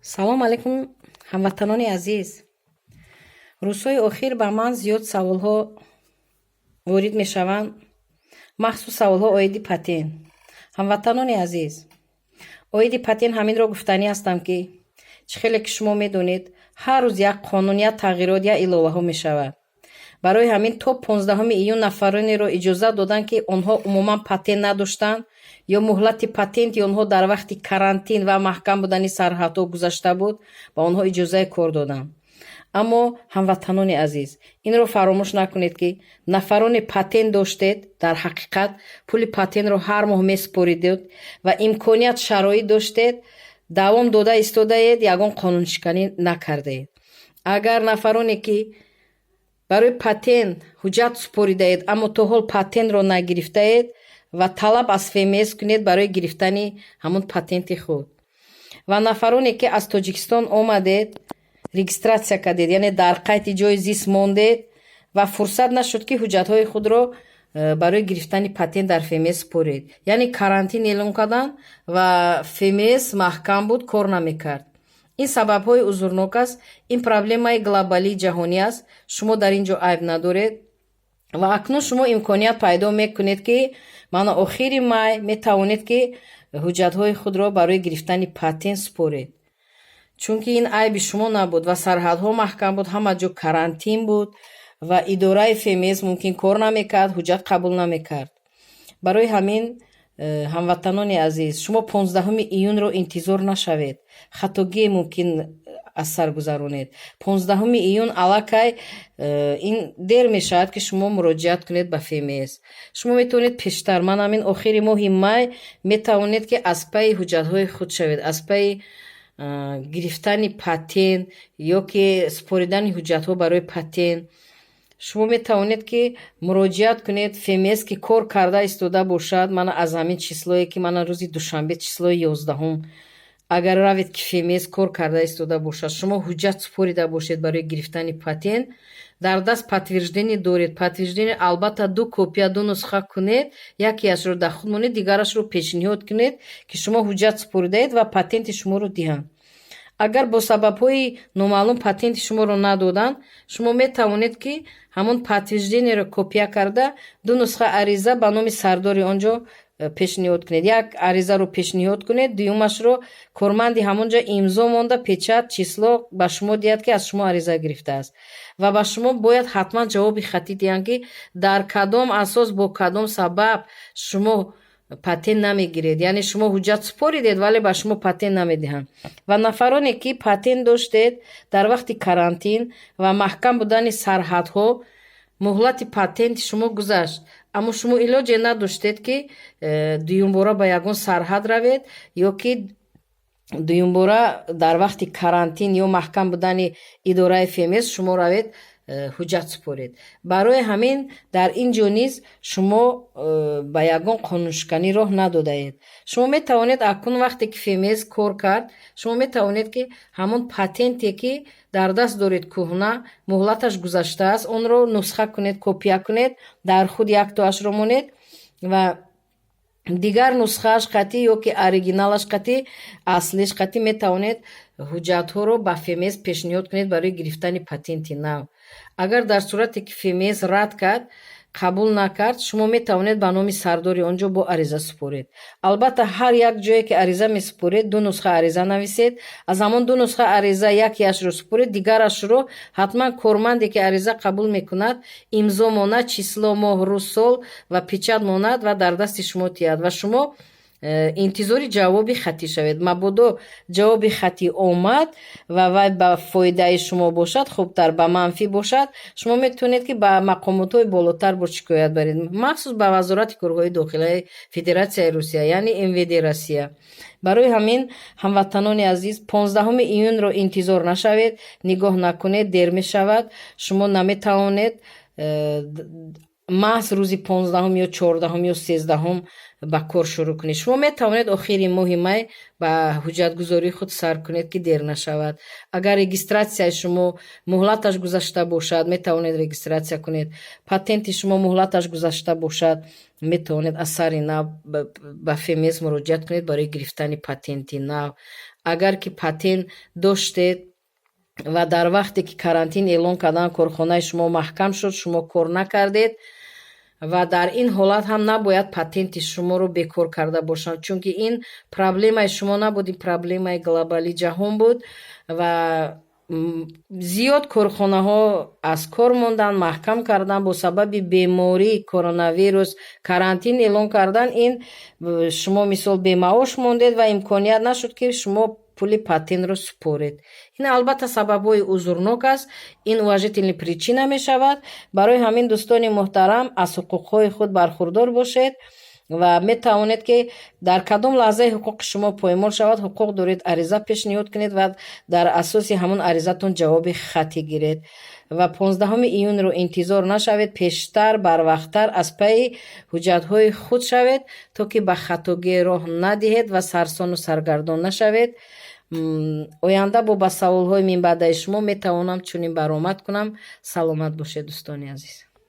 Салом алейкум, ҳамватанони азиз! Рӯзҳои охир ба ман зиёд саволҳо ворид мешаванд, махсус саволҳо оиди патент. Ҳамватанони азиз, оиди патент ҳаминро гуфтанӣ ҳастам, ки чӣ хеле ки шумо медонед, ҳар рӯз як қонун, як тағйирот, як иловаҳо мешавад. Барои ҳамин то 15 июн нафаронеро иҷозат доданд, ки онҳо умуман патент надоштанд ё муҳлати патенти онҳо дар вақти карантин ва маҳкам будани сарҳадҳо гузашта буд, ба онҳо иҷозаи кор доданд. Аммо, ҳамватанони азиз, инро фаромӯш накунед, ки нафароне патент доштед, дар ҳақиқат пули патентро ҳар моҳ месупоридед ва имконият, шароит доштед, давом дода истодаед, ягон қонуншиканӣ накардаед. Агар нафароне ки барои патент ҳуҷҷат супоридаед, аммо то ҳол патентро нагирифтаед, ва талаб аз ФМС кунед барои гирифтани ҳамон патенти худ. Ва нафароне ки аз Тоҷикистон омадед, регистрация кардед, яъне дар қайди ҷои зист мондед ва фурсат нашуд, ки ҳуҷҷатҳои худро барои гирифтани патент дар ФМС супоред, яъне карантин эълон карданд ва ФМС маҳкам буд, кор намекард. Ин сабабҳои узрнок аст, ин проблемаи глобалии ҷаҳонӣ аст. Шумо дар ин ҷо айб надоред ва акнун шумо имконият пайдо мекунед, ки мана охири май метавонед, ки ҳуҷҷатҳои худро барои гирифтани патент супоред, чунки ин айби шумо набуд ва сарҳадҳо маҳкам буд, ҳама ҷо карантин буд ва идораи ФМС мумкин кор намекард, ҳуҷҷат қабул намекард. Барои ҳамин, ҳамватанони азиз, шумо 15 июнро интизор нашавед, хатогие мумкин аз сар гузаронед. 15 июн аллакай ин дер мешавад, ки шумо муроҷиат кунед ба ФМС. Шумо метавонед пештар, ман ҳамин охири моҳи май метавонед, ки аз пайи ҳуҷҷатҳои худ шавед, аз пайи гирифтани патент ё ки супоридани ҳуҷҷатҳо барои патент. Шумо метавонед, ки муроҷиат кунед ФМС, ки кор карда истода бошад. Мана аз ҳамин числое ки мана рӯзи душанбе, числои 11-ум, агар равед, ки ФМС кор карда истода бошад, шумо ҳуҷҷат супорида бошед барои гирифтани патент, дар даст подтверждение доред, подтверждение албатта ду копия, ду нусха кунед, якеашро дар худ монед, дигарашро пешниҳод кунед, ки шумо ҳуҷҷат супоридаед ва патенти шуморо диҳанд. Агар бо сабабҳои номаълум патенти шуморо надоданд, шумо метавонед, ки ҳамон подтверждениеро копия карда, ду нусха ариза ба номи сардори он ҷо пешниҳод кунед. Як аризаро пешниҳод кунед, дуюмашро корманди ҳамон ҷо имзо монда, печать, число ба шумо диҳад, ки аз шумо ариза гирифтааст. Ва ба шумо бояд ҳатман ҷавоби хаттӣ диҳанд, ки дар кадом асос, бо кадом сабаб шумо патент намегиред, яъне шумо ҳуҷҷат супоридед, вале ба шумо патент намедиҳанд. Ва нафароне ки патент доштед, дар вақти карантин ва маҳкам будани сарҳадҳо муҳлати патенти шумо гузашт, аммо шумо илоҷе надоштед, ки дуюмбора ба ягон сарҳад равед ё ки дуюмбора дар вақти карантин ё маҳкам будани идораи ФМС шумо равед, ҳуҷҷат супоред. Барои ҳамин дар ин ҷо низ шумо ба ягон қонуншиканӣ роҳ надодаед. Шумо метавонед акнун, вақте ки ФМС кор кард, шумо метавонед, ки ҳамон патенте ки дар даст доред, кӯҳна, муҳлаташ гузаштааст, онро нусха кунед, копия кунед, дар худ яктоашро монед ва дигар нусхааш қатӣ ё ки оригиналаш қатӣ, аслиш қатӣ метавонед ҳуҷҷатҳоро ба ФМС пешниҳод кунед барои гирифтани патенти нав. Агар дар сурате ки ФМС рад кард, қабул накард, шумо метавонед ба номи сардори он ҷо бо ариза супоред. Албатта, ҳар як ҷое ки ариза месупоред, ду нусха ариза нависед. Аз ҳамон ду нусха ариза якеашро супоред, дигарашро ҳатман корманде ки ариза қабул мекунад, имзо монад, число, моҳ, рӯз, сол ва печать монад ва дар дасти шумо тиҳад ва шумо интизори ҷавоби хаттӣ шавед. Мабодо ҷавоби хаттӣ омад ва вай ба фоидаи шумо бошад, хубтар, ба манфӣ бошад, шумо метавонед, ки ба мақомотҳои болотар бо шикоят баред, махсус ба Вазорати корҳои дохилаи Федератсияи Русия, яъне МВД Россия. Барои ҳамин, ҳамватанони азиз, 15 июнро интизор нашавед, нигоҳ накунед, дер мешавад. Шумо наметавонед маҳз рӯзи 15-ум ё 14-ум ё 13-ум ба кор шурӯъ кунед. Шумо метавонед охири моҳи май ба ҳуҷҷатгузории худ сар кунед, ки дер нашавад. Агар регистратсияи шумо муҳлаташ гузашта бошад, метавонед регистратсия кунед. Патенти шумо муҳлаташ гузашта бошад, метавонед аз сари нав ба ФМС муроҷиат кунед барои гирифтани патенти нав. Агар ки патент доштед ва дар вақте ки карантин эълон кардан, корхонаи шумо маҳкам шуд, шумо кор накардед ва дар ин ҳолат ҳам набояд патенти шуморо бекор карда бошанд, чунки ин проблемаи шумо набуд, ин проблемаи глобалии ҷаҳон буд ва зиёд корхонаҳо аз кор монданд, маҳкам карданд бо сабаби бемории коронавирус, карантин эълон кардан. Ин шумо, мисол, бемаош мондед ва имконият нашуд, ки шумо пули патентро супоред. Ин, албатта, сабабҳои узрнок аст, ин уважительный причина мешавад. Барои ҳамин, дӯстони муҳтарам, аз ҳуқуқҳои худ бархурдор бошед ва метавонед, ки дар кадом лаҳзаи ҳуқуқи шумо поймол шавад, ҳуқуқ доред ариза пешниҳод кунед ва дар асоси ҳамон аризатон ҷавоби хатӣ гиред. Ва 15 июнро интизор нашавед, пештар, барвақттар аз пайи ҳуҷҷатҳои худ шавед, то ки ба хатогӣ роҳ надиҳед ва сарсону саргардон нашавед. Оянда бо ба саволҳои минбаъдаи шумо метавонам чунин баромад кунам. Саломат бошед, дӯстони азиз.